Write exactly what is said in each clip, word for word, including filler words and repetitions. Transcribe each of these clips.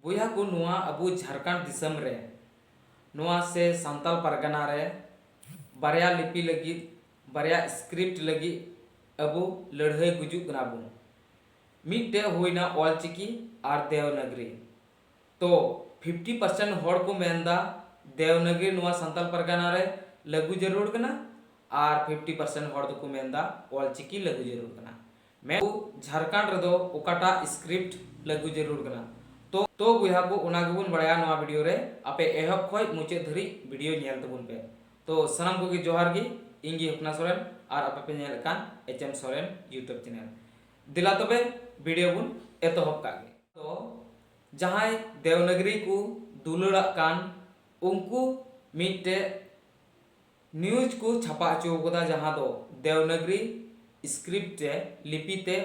ᱵᱚᱭᱦᱟ ᱠᱚ, ᱱᱚᱣᱟ ᱟᱵᱚ ᱡᱷᱟᱲᱠᱷᱚᱸᱰ ᱫᱤᱥᱚᱢ ᱨᱮ, ᱱᱚᱣᱟ ᱥᱮ ᱥᱟᱱᱛᱟᱞ ᱯᱟᱨᱜᱟᱱᱟ ᱨᱮ ᱵᱟᱨᱭᱟ ᱞᱤᱯᱤ ᱞᱟᱹᱜᱤᱫ, ᱵᱟᱨᱭᱟ script ᱞᱟᱹᱜᱤᱫ ᱟᱵᱚ ᱞᱟᱹᱲᱦᱟᱹᱭ ᱜᱩᱡᱩᱜ ᱠᱟᱱᱟ ᱵᱚᱱ᱾ ᱢᱤᱫᱴᱮᱡ ᱦᱩᱭᱱᱟ ᱚᱞ ᱪᱤᱠᱤ ᱟᱨ ᱫᱮᱣᱱᱟᱜᱽᱨᱤ᱾ ᱛᱚ fifty percent ᱦᱚᱲ ᱠᱚ ᱢᱮᱱᱫᱟ ᱫᱮᱣᱱᱟᱜᱽᱨᱤ ᱱᱚᱣᱟ ᱥᱟᱱᱛᱟᱞ ᱯᱟᱨᱜᱟᱱᱟ ᱨᱮ ᱞᱟᱹᱜᱩ ᱡᱟᱹᱨᱩᱲ ᱠᱟᱱᱟ, ᱟᱨ fifty percent ᱦᱚᱲ ᱫᱚᱠᱚ ᱢᱮᱱᱫᱟ ᱚᱞ ᱪᱤᱠᱤ ᱞᱟᱹᱜᱩ ᱡᱟᱹᱨᱩᱲ ᱠᱟᱱᱟ᱾ ᱢᱮᱱ ᱡᱷᱟᱲᱠᱷᱚᱸᱰ ᱨᱮᱫᱚ ᱚᱠᱟᱴᱟᱜ script ᱞᱟᱹᱜᱩ ᱡᱟᱹᱨᱩᱲ ᱠᱟᱱᱟ? ᱛᱚ, ᱛᱚ ᱵᱚᱭᱦᱟ ᱠᱚ, ᱚᱱᱟ ᱜᱮᱵᱚᱱ ᱵᱟᱲᱟᱭᱟ ᱱᱚᱣᱟ video ᱨᱮ᱾ ᱟᱯᱮ ᱮᱦᱚᱵ ᱠᱷᱚᱡ ᱢᱩᱪᱟᱹᱫ ᱫᱷᱟᱹᱨᱤᱡ video ᱧᱮᱞ ᱛᱟᱵᱚᱱ ᱯᱮ᱾ ᱛᱚ ᱥᱟᱱᱟᱢ ᱠᱚᱜᱮ ᱡᱚᱦᱟᱨ ᱜᱮ, ᱤᱧ ᱜᱮ ᱦᱚᱯᱱᱟ ᱥᱚᱨᱮᱱ, ᱟᱨ ᱟᱯᱮ ᱯᱮ ᱧᱮᱞᱮᱫ ᱠᱟᱱ H M Soren YouTube channel᱾ ᱫᱮᱞᱟ ᱛᱚᱵᱮ video ᱵᱚᱱ ᱮᱛᱚᱦᱚᱵ ᱠᱟᱜ ᱜᱮ᱾ ᱛᱚ ᱡᱟᱦᱟᱸᱭ ᱫᱮᱣᱱᱟᱜᱽᱨᱤ ᱠᱚ ᱫᱩᱞᱟᱹᱲᱟᱜ ᱠᱟᱱ, ᱩᱱᱠᱩ ᱢᱤᱫᱴᱮᱡ news ᱠᱚ ᱪᱷᱟᱯᱟ ᱦᱚᱪᱚ ᱠᱟᱫᱟ, ᱡᱟᱦᱟᱸ ᱫᱚ ᱫᱮᱣᱱᱟᱜᱽᱨᱤ script ᱛᱮ, ᱞᱤᱯᱤ ᱛᱮ,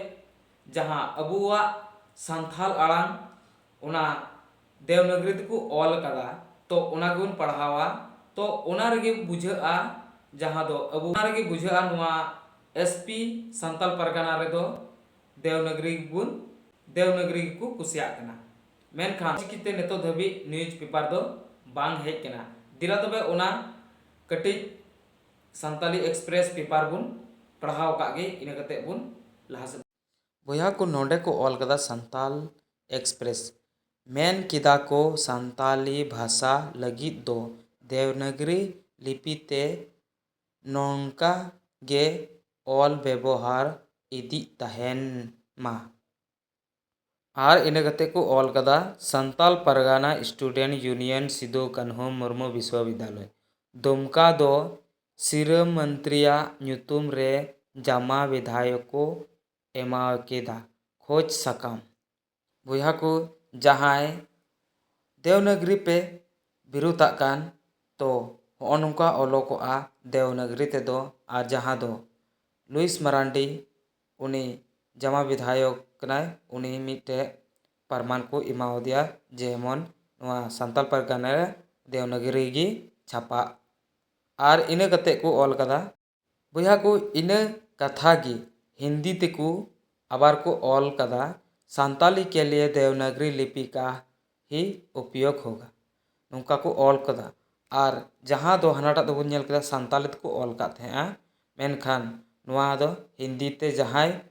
ᱡᱟᱦᱟᱸ ᱟᱵᱚᱣᱟᱜ ᱥᱟᱱᱛᱷᱟᱞ ᱟᱲᱟᱝ, ᱚᱱᱟ ᱫᱮᱣᱱᱟᱜᱽᱨᱤ ᱛᱮᱠᱚ ᱚᱞ ᱠᱟᱫᱟ᱾ ᱛᱚ ᱚᱱᱟ ᱜᱮᱵᱚᱱ ᱯᱟᱲᱦᱟᱣᱟ᱾ ᱛᱚ ᱚᱱᱟ ᱨᱮᱜᱮ ᱵᱩᱡᱷᱟᱹᱜᱼᱟ, ᱡᱟᱦᱟᱸ ᱫᱚ ᱟᱵᱚ, ᱚᱱᱟ ᱨᱮᱜᱮ ᱵᱩᱡᱷᱟᱹᱜᱼᱟ ᱱᱚᱣᱟ S P ᱥᱟᱱᱛᱟᱞ ᱯᱟᱨᱜᱟᱱᱟ ᱨᱮᱫᱚ ᱫᱮᱣᱱᱟᱜᱽᱨᱤ ᱵᱚᱱ, ᱫᱮᱣᱱᱟᱜᱽᱨᱤ ᱜᱮᱠᱚ ᱠᱩᱥᱤᱭᱟᱜ ᱠᱟᱱᱟ᱾ ᱢᱮᱱᱠᱷᱟᱱ ᱪᱤᱠᱤᱛᱮ ᱱᱤᱛᱚᱜ ᱫᱷᱟᱹᱵᱤᱡ news paper ᱫᱚ ᱵᱟᱝ ᱦᱮᱡ ᱠᱟᱱᱟ᱾ ᱫᱮᱞᱟ ᱛᱚᱵᱮ ᱚᱱᱟ ᱠᱟᱹᱴᱤᱡ ᱥᱟᱱᱛᱟᱞᱤ Express paper ᱵᱚᱱ ᱯᱟᱲᱦᱟᱣ ᱠᱟᱜ ᱜᱮ, ᱤᱱᱟᱹ ᱠᱟᱛᱮ ᱵᱚᱱ ᱞᱟᱦᱟ ᱥᱮᱫ᱾ ᱵᱚᱭᱦᱟ ᱠᱚ, ᱱᱚᱰᱮ ᱠᱚ ᱚᱞ ᱠᱟᱫᱟ ᱥᱟᱱᱛᱟᱞ Express, ᱢᱮᱱ ᱠᱮᱫᱟ ᱠᱚ ᱥᱟᱱᱛᱟᱞᱤ ᱵᱷᱟᱥᱟ ᱞᱟᱹᱜᱤᱫ ᱫᱚ ᱫᱮᱣᱱᱟᱜᱽᱨᱤ ᱞᱤᱯᱤ ᱛᱮ ᱱᱚᱝᱠᱟ ᱜᱮ ᱚᱞ ᱵᱮᱵᱚᱦᱟᱨ ᱤᱫᱤᱜ ᱛᱟᱦᱮᱱ ᱢᱟ᱾ ᱟᱨ ᱤᱱᱟᱹ ᱠᱟᱛᱮ ᱠᱚ ᱚᱞ ᱠᱟᱫᱟ ᱥᱟᱱᱛᱟᱞ ᱯᱟᱨᱜᱟᱱᱟ Student Union ᱥᱤᱫᱩ ᱠᱟᱹᱱᱦᱩ ᱢᱩᱨᱢᱩ ᱵᱤᱥᱣᱚᱵᱤᱫᱽᱫᱟᱞᱚᱭ ᱫᱩᱢᱠᱟ ᱫᱚ ᱥᱤᱨᱟᱹ ᱢᱚᱱᱛᱨᱤᱭᱟᱜ ᱧᱩᱛᱩᱢ ᱨᱮ ᱡᱟᱢᱟ ᱵᱤᱫᱷᱟᱭᱚᱠ ᱠᱚ ᱮᱢᱟ ᱠᱮᱫᱟ ᱠᱷᱚᱡᱽ ᱥᱟᱠᱟᱢ᱾ ᱵᱚᱭᱦᱟ ᱠᱚ, ᱡᱟᱦᱟᱸᱭ ᱫᱮᱣᱱᱟᱜᱽᱨᱤ ᱯᱮ ᱵᱤᱨᱩᱫᱷᱟᱜ ᱠᱟᱱ, ᱛᱚ ᱦᱚᱸᱜᱼᱚ ᱱᱚᱝᱠᱟ ᱚᱞᱚᱜᱚᱜᱼᱟ ᱫᱮᱣᱱᱟᱜᱽᱨᱤ ᱛᱮᱫᱚ᱾ ᱟᱨ ᱡᱟᱦᱟᱸ ᱫᱚ ᱞᱩᱭᱤᱥ ᱢᱟᱨᱟᱱᱰᱤ, ᱩᱱᱤ ᱡᱟᱢᱟ ᱵᱤᱫᱷᱟᱭᱚᱠ ᱠᱟᱱᱟᱭ, ᱩᱱᱤ ᱢᱤᱫᱴᱮᱡ ᱯᱟᱨᱢᱟᱱ ᱠᱚ ᱮᱢᱟᱣᱟᱫᱮᱭᱟ, ᱡᱮᱢᱚᱱ ᱱᱚᱣᱟ ᱥᱟᱱᱛᱟᱞ ᱯᱟᱨᱜᱟᱱᱟ ᱨᱮ ᱫᱮᱣᱱᱟᱜᱽᱨᱤ ᱜᱮ ᱪᱷᱟᱯᱟᱜ᱾ ᱟᱨ ᱤᱱᱟᱹ ᱠᱟᱛᱮ ᱠᱚ ᱚᱞ ᱠᱟᱫᱟ᱾ ᱵᱚᱭᱦᱟ ᱠᱚ, ᱤᱱᱟᱹ ᱠᱟᱛᱷᱟ ᱜᱮ ᱦᱤᱱᱫᱤ ᱛᱮᱠᱚ ᱟᱵᱟᱨ ᱠᱚ ᱚᱞ ᱠᱟᱫᱟ, ᱥᱟᱱᱛᱟᱞᱤ ᱠᱮ ᱞᱤᱭᱮ ᱫᱮᱣᱱᱟᱜᱽᱨᱤ ᱞᱤᱯᱤ ᱠᱟ ही उपयोग होगा, ᱱᱚᱝᱠᱟ ᱠᱚ ᱚᱞ ᱠᱟᱫᱟ᱾ ᱟᱨ ᱡᱟᱦᱟᱸ ᱫᱚ ᱦᱟᱱᱟᱴᱟᱜ ᱫᱚᱵᱚᱱ ᱧᱮᱞ ᱠᱮᱫᱟ, ᱥᱟᱱᱛᱟᱞᱤ ᱛᱮᱠᱚ ᱚᱞ ᱠᱟᱫ ᱛᱟᱦᱮᱸᱜᱼᱟ, ᱢᱮᱱᱠᱷᱟᱱ ᱱᱚᱣᱟ ᱫᱚ ᱦᱤᱱᱫᱤ ᱛᱮ, ᱡᱟᱦᱟᱸᱭ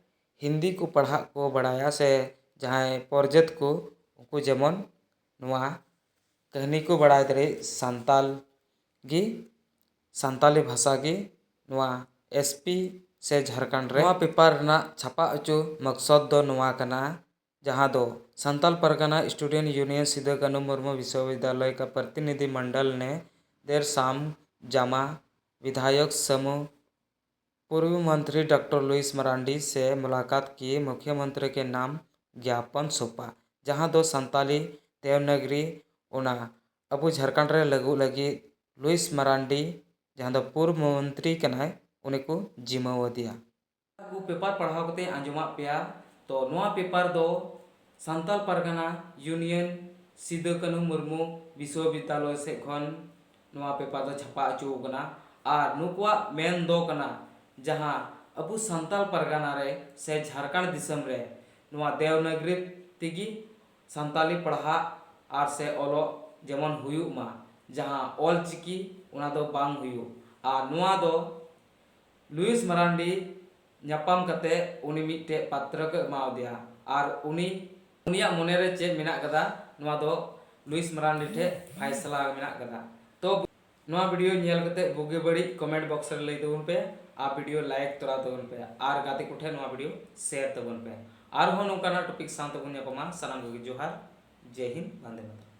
ᱦᱤᱱᱫᱤ ᱠᱚ ᱯᱟᱲᱦᱟᱜ ᱠᱚ ᱵᱟᱲᱟᱭᱟ ᱥᱮ ᱡᱟᱦᱟᱸᱭ ᱯᱚᱨᱡᱚᱛ ᱠᱚ, ᱩᱱᱠᱩ ᱡᱮᱢᱚᱱ ᱱᱚᱣᱟ ᱠᱟᱹᱦᱱᱤ ᱠᱚ ᱵᱟᱲᱟᱭ ᱫᱟᱲᱮᱭᱟᱜ ᱥᱟᱱᱛᱟᱞ ᱜᱮ, ᱥᱟᱱᱛᱟᱞᱤ ᱵᱷᱟᱥᱟ ᱜᱮ ᱱᱚᱣᱟ ᱮᱥ ᱯᱤ ᱥᱮ ᱡᱷᱟᱲᱠᱷᱚᱸᱰ ᱨᱮ᱾ ᱱᱚᱣᱟ ᱯᱮᱯᱟᱨ ᱨᱮᱱᱟᱜ ᱪᱷᱟᱯᱟ ᱦᱚᱪᱚ ᱢᱚᱠᱥᱚᱫ ᱫᱚ ᱱᱚᱣᱟ ᱠᱟᱱᱟ, ᱡᱟᱦᱟᱸ ᱫᱚ ᱥᱟᱱᱛᱟᱞ ᱯᱟᱨᱜᱟᱱᱟ ᱥᱴᱩᱰᱮंᱴ यूनियन सिद्धो कान्हू मुर्मू विश्वविद्यालय का प्रतिनिधि मंडल ने देर शाम जामा विधायक समूह पूर्व मंत्री डॉक्टर लुईस मरांडी से मुलाकात की मुख्यमंत्री के नाम ज्ञापन सौंपा, ᱡᱟᱦᱟᱸ ᱫᱚ ᱥᱟᱱᱛᱟᱞᱤ ᱫᱮᱣᱱᱟᱜᱽᱨᱤ ᱚᱱᱟ ᱟᱵᱚ ᱡᱷᱟᱲᱠᱷᱚᱸᱰ ᱨᱮ ᱞᱟᱹᱜᱩ ᱞᱟᱹᱜᱤᱫ ᱞᱩᱭᱤᱥ ᱢᱟᱨᱟᱱᱰᱤ, ᱡᱟᱦᱟᱸ ᱫᱚ ᱯᱩᱨᱵᱚ ᱢᱚᱱᱛᱨᱤ ᱠᱟᱱᱟᱭ, ᱩᱱᱤ ᱠᱚ ᱡᱤᱢᱟᱹᱣ ᱟᱫᱮᱭᱟ᱾ ᱱᱚᱣᱟ ᱯᱮᱯᱟᱨ ᱯᱟᱲᱦᱟᱣ ᱠᱟᱛᱮ ᱟᱸᱡᱚᱢᱟᱜ ᱯᱮᱭᱟ, ᱛᱚ ᱱᱚᱣᱟ ᱯᱮᱯᱟᱨ ᱫᱚ ᱥᱟᱱᱛᱟᱞ ᱯᱟᱨᱜᱟᱱᱟ यूनियन ᱥᱤᱫᱩ ᱠᱟᱹᱱᱦᱩ ᱢᱩᱨᱢᱩ ᱵᱤᱥᱣᱚᱵᱤᱫᱽᱭᱟᱞᱚᱭ ᱥᱮᱫ ᱠᱷᱚᱱ ᱱᱚᱣᱟ ᱯᱮᱯᱟᱨ ᱫᱚ ᱪᱷᱟᱯᱟ ᱦᱚᱪᱚ ᱠᱟᱱᱟ᱾ ᱟᱨ ᱱᱩᱠᱩᱣᱟᱜ ᱢᱮᱱ ᱫᱚ ᱠᱟᱱᱟ, ᱡᱟᱦᱟᱸ ᱟᱵᱚ ᱥᱟᱱᱛᱟᱞ ᱯᱟᱨᱜᱟᱱᱟ ᱨᱮ ᱥᱮ ᱡᱷᱟᱲᱠᱷᱚᱸᱰ ᱫᱤᱥᱚᱢ ᱨᱮ ᱱᱚᱣᱟ ᱫᱮᱣᱱᱟᱜᱽᱨᱤ ᱛᱮᱜᱮ ᱥᱟᱱᱛᱟᱞᱤ ᱯᱟᱲᱦᱟᱜ ᱟᱨ ᱥᱮ ᱚᱞᱚᱜ ᱡᱮᱢᱚᱱ ᱦᱩᱭᱩᱜ ᱢᱟ, ᱡᱟᱦᱟᱸ ᱚᱞ ᱪᱤᱠᱤ ᱚᱱᱟ ᱫᱚ ᱵᱟᱝ ᱦᱩᱭᱩᱜ᱾ ᱟᱨ ᱱᱚᱣᱟ ᱫᱚ ᱞᱩᱭᱤᱥ ᱢᱟᱨᱟᱱᱰᱤ ᱧᱟᱯᱟᱢ ᱠᱟᱛᱮ ᱩᱱᱤ ᱢᱤᱫᱴᱮᱡ ᱯᱟᱛᱨᱚ ᱠᱚ ᱮᱢᱟᱣᱟᱫᱮᱭᱟ᱾ ᱟᱨ ᱩᱱᱤ, ᱩᱱᱤᱭᱟᱜ ᱢᱚᱱᱮ ᱨᱮ ᱪᱮᱫ ᱢᱮᱱᱟᱜ ᱠᱟᱫᱟ, ᱱᱚᱣᱟ ᱫᱚ ᱞᱩᱭᱤᱥ ᱢᱟᱨᱟᱱᱰᱤ ᱴᱷᱮᱡ ᱯᱷᱟᱭᱥᱟᱞᱟ ᱢᱮᱱᱟᱜ ᱠᱟᱫᱟ᱾ ᱛᱚ ᱱᱚᱣᱟ ᱵᱷᱤᱰᱤᱭᱳ ᱧᱮᱞ ᱠᱟᱛᱮ ᱵᱩᱜᱤ ᱵᱟᱹᱲᱤᱡ ᱠᱚᱢᱮᱱᱴ ᱵᱚᱠᱥ ᱨᱮ ᱞᱟᱹᱭ ᱛᱟᱵᱚᱱ ᱯᱮ, ᱟᱨ ᱵᱷᱤᱰᱤᱭᱳ ᱞᱟᱭᱤᱠ ᱛᱚᱨᱟ ᱛᱟᱵᱚᱱ ᱯᱮ, ᱟᱨ ᱜᱟᱛᱮ ᱠᱚᱴᱷᱮᱱ ᱱᱚᱣᱟ ᱵᱷᱤᱰᱤᱭᱳ ᱥᱮᱭᱟᱨ ᱛᱟᱵᱚᱱ ᱯᱮ᱾ ᱟᱨᱦᱚᱸ ᱱᱚᱝᱠᱟᱱᱟᱜ ᱴᱚᱯᱤᱠ ᱥᱟᱶ ᱛᱮᱵᱚᱱ ᱧᱟᱯᱟᱢᱟ᱾ ᱥᱟᱱᱟᱢ ᱠᱚᱜᱮ ᱡᱚᱦᱟᱨ, ᱡᱮᱭ ᱦᱤᱱᱫ, ᱵᱟᱱᱫᱮ ᱢᱟᱛᱚᱨᱚᱢ᱾